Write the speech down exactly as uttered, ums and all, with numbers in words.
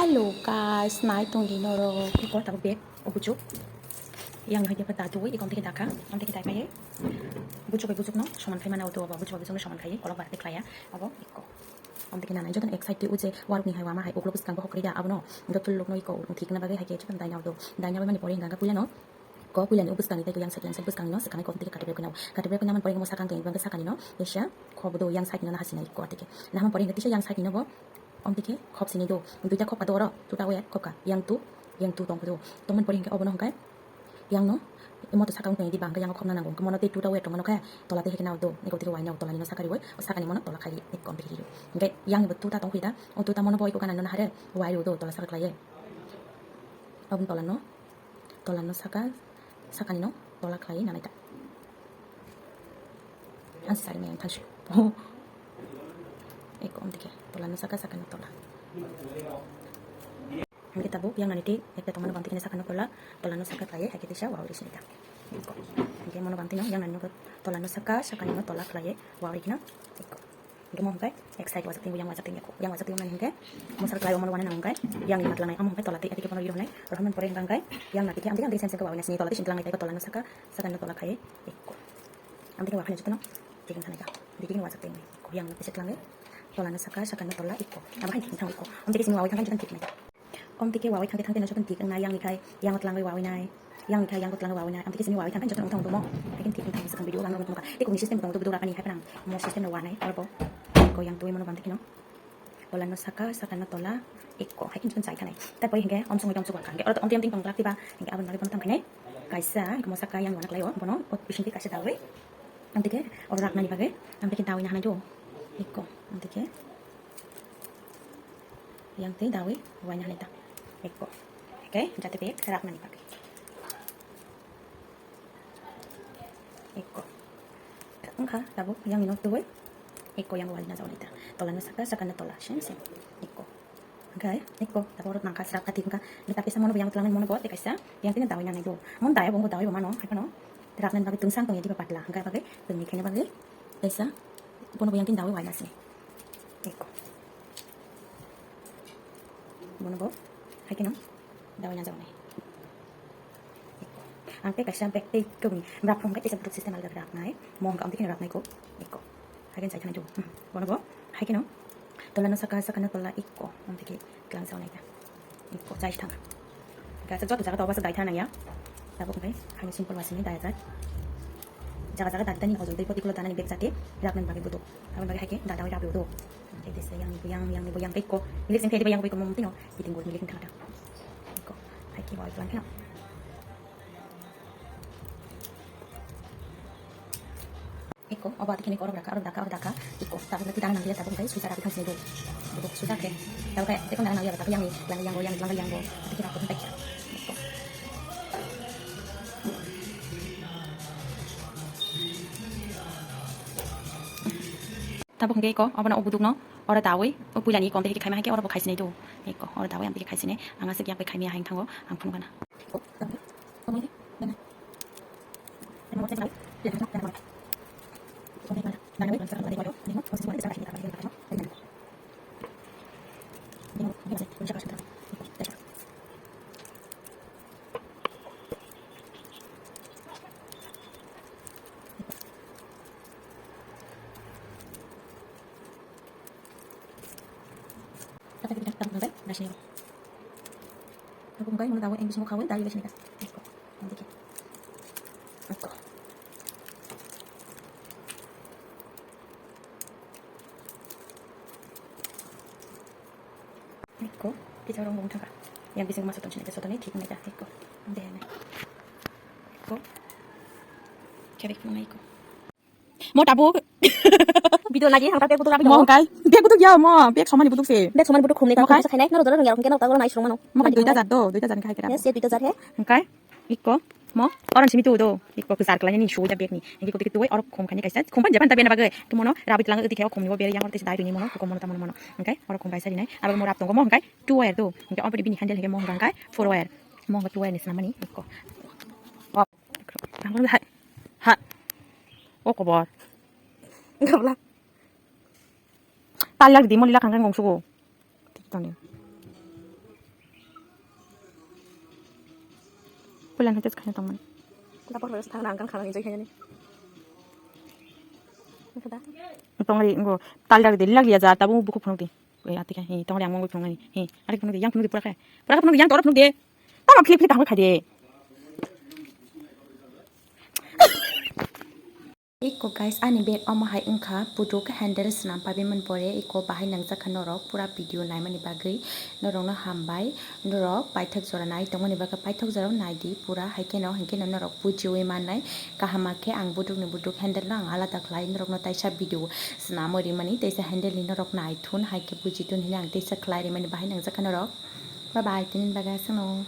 Hello guys, nai tongdi norok. Iko tabuk bag o buchuk. Yang hai dia pada tu, iko tiki daka, tiki dai pai. Buchuk bai buchuk no, soman khai mana auto ba, buchuk bai buchuk no soman khai, kolok bar te khlaiya, abo iko. Om tiki nanai joton ek side ti uje, waruk ni hai wama hai, uklok bwskang bo hokri da, abono, joto lok no iko, thik na bagwi hai ke joton dai na auto, dai na bai mani pore hingka puila no. Ko puilani o bwskangni tei yang side yang side bwskangni no swkangwi kok tike kati bai kwnao. Kati bai kwnao man pore mo sakang tei bangke sakani no teisa khop do yang side no naha sinai kok tike. Naha man pore hingke teisa yang side no bo om tike khop sinai do. Duita khop ka do oro tuta waya khop ka yang tu yang tu tong do. Tong man pore hingke obono hingke yang no moto sakang tong di bangke yang khop na nango. Mono tei tuta waya tong mano khe tola tei heke nao do. Eko tike wai nao tola ni no sakari wai o sakani mono tola khai ek kom tike ri. Hingke yang ni bo tuta tong khuida. O tuta mono bo eko kana no nahare wai ro do tola sakar klai. Obon tola no. Tola no saka, sakani no tola khlai nanai ta. Ang sari mai ang thansu. Eko om dike, tola no saka, sakani no tola. Hingke tabuk yang nani ti, ekta tongmani bamti kini sakani no tola, tola no saka khlai, hai khe tisa wao risini ta. Eko. Hingke mono bamti no, yang nani no tola no saka, sakani no tola khlai, wao rikino. Eko. Hingke mo hingke ek side wajak tingbo yang wajak tingya kho. Yang wajak tingbo nang hingke mosar klai omo wana nang hingke yang ni matla nai omo hingke tola tei atike pono iro nai rohormani pore hingke yang na tike amtike same same wawina sini tola tei sini tlang nai tei tola no saka saka no tola khai eko. Amtike wakhani jotono tiking thanai ka. Tiking wajak tingbo ko yang na pise tlang nai tola no saka saka no tola eko. Abo hai tiking thang eko. Amtike sini wawi thang jotono tiking nai. Om tike wawai thangke thangke no jotono tik wngna yang ni khai yang twlang bai wawai nai yang ni khai yang twlang bai wawai nai. Am tike sini wawai thangke jotono wngthang wngtongmo. Hai khe thik wngthang swkang video ang nokha. Tei kok ni system bo tongo tubudok rakani hai phano mo system no wanai oro bo. Ko yang twi mano bang tike no. Tola no saka saka no tola eko hai khe jotono chai thanai. Tarpore hingke om songwi tong chukha hingke oro om tiyang ting tong glak tiba hingke aboni bagwi bono tang khainai. Kaisa hingke mo saka yang wana klai o bono o bising twi kaisa dawi. Am tike oro raknani bagwi am tike dawi na hanai do. Eko am tike. Yang tei dawi waina hanai ta. Eko. Oke, jate bag raknani bagwi. Eko. Wngkha tabuk yang no tuwi. Eko yang waina jawnai ta. Tola no saka saka no tola same same. Eko. Oke, eko. Tabuk rot nangka srap kati wngkha. Ni tapi samo no yang tulang mo no bo te kaisa. Yang tini dawi nanai do. Mon dawi bo dawi bo mano. Hai phano. Raknani bagwi tungsang tongya diba patla. Hingke bagwi tongni khaina bagwi kaisa bono bo yang tin dawi waina se. Eko. Bono bo hai keno dawi na jawnai. Eko. Ang tei kaisa bag tei kobni brak phone kai tei brak system alga raknai. Mo hingke ang tei keno raknai ko. Eko. Hai keno sai thangna jo. Hmm. Bono bo hai keno. Tola no saka saka no tola eko. Ang tei ke klang jawnai ka. Eko chai thang. Gasa joto jaga to basa dai thang ya. Tabuk bai hanya simple wasini dai jai. Jaga jaga dai tani hojol tei poti kulo danani bag jati. Raknani bagwi budo. Aboni bagwi hai khe dada oi rap do. Hai khe tei se yang ni bo yang, yang ni bo yang tei ko. Milik sing khe di bo yang bo ko mom tino. Biting go milik thang thang. Ko. Hai khe bo plan khe. Eko, obo ati kini korok raka, orok daka, orok daka. Eko, tabuk nanti dana nanti tabuk kai suja rapi thang sini do. Eko, suja ke. Tabuk kai, eko dana nanti tabuk yang ni, yang, yang go, yang, yang go. Ati kira ko bai. Eko. Tabuk hingke eko, obono o buduk no, oro dawi, o puila ni kom tei khaima hai khe oro bo khai sinai do. Eko, oro dawi ang tei khai sinai, ang aswk yak bai khai maya hai wng thango, ang phunuk gana. Kata kita tak mengenai nasi. Aku bukai mau tahu yang bisa mau kawin dari sini kan. Nanti ke. Aku. Eko, pizza rong bong thangka. Yang bising masuk tong sini ke sotoni thik nai ka. Eko. Deh nai. Eko. Kebek nai eko. Mo tabuk. Video lagi hangta bag butuk rapi mo dong. Kai. Bag butuk ya mo, bag somani butuk se. Bag somani butuk khumni mo kai. Khainai naro dolo ngiya rong kena tagoro nai srong mano. Mo kai duita jat do, duita jat khai kera. Yes, ye duita jat he. Kai. Iko mo oran simi tu do. Iko kusar kala ni shuja bag ni. Iko tik tu oro khum khani kaisa. Khum pan japan tabe na bagai. Kemono rabi tlang tu tikheo khum ni bo bere yang oro tis dai bini mono. Ko mono tamono mono. Kai. Oro khum kaisa rinai. Abo mo rap tongo mo kai. Two wire do. Kai abo bini handle hege mo kai. Four wire. Mo kai two wire ni snamani. Iko. Hai. Ha. O kobor. Gabla. Talak di mo lila kangkang gongsugo. Tik toni. Puila no test khaina tongmani. Dapor bai thangna ang kan khana enjoy khainani. Kada. Tongri ngo tal dag de lag liya ja tabu buku phunuk di. Oi atika hi tongri ang mongwi phunuk mani. Hi ari phunuk di yang phunuk di pura khe. Pura khe phunuk di yang tor phunuk di. Tamo philip philip tamo khai de. Iko guys, ani bag omo hai wngkha, puthuk handle swnam paibimani pore iko bahai nangjakha norok pura video naimani bagwi. Norokno hambai, norok paithak jora nai tongmani bagwi paithak jora naidi pura, hai kheno, hai kheno norok bujiwi mannai. Kaham khe ang budukni buduk handle no ang alada khlai norokno taisa video swnamwi rimani, taisa handle ni norok naithun, hai khe bujithun hwnwi ang taisa khlai rimani bahai nangjakha norok. Bye bye, tini bagwi aswkno.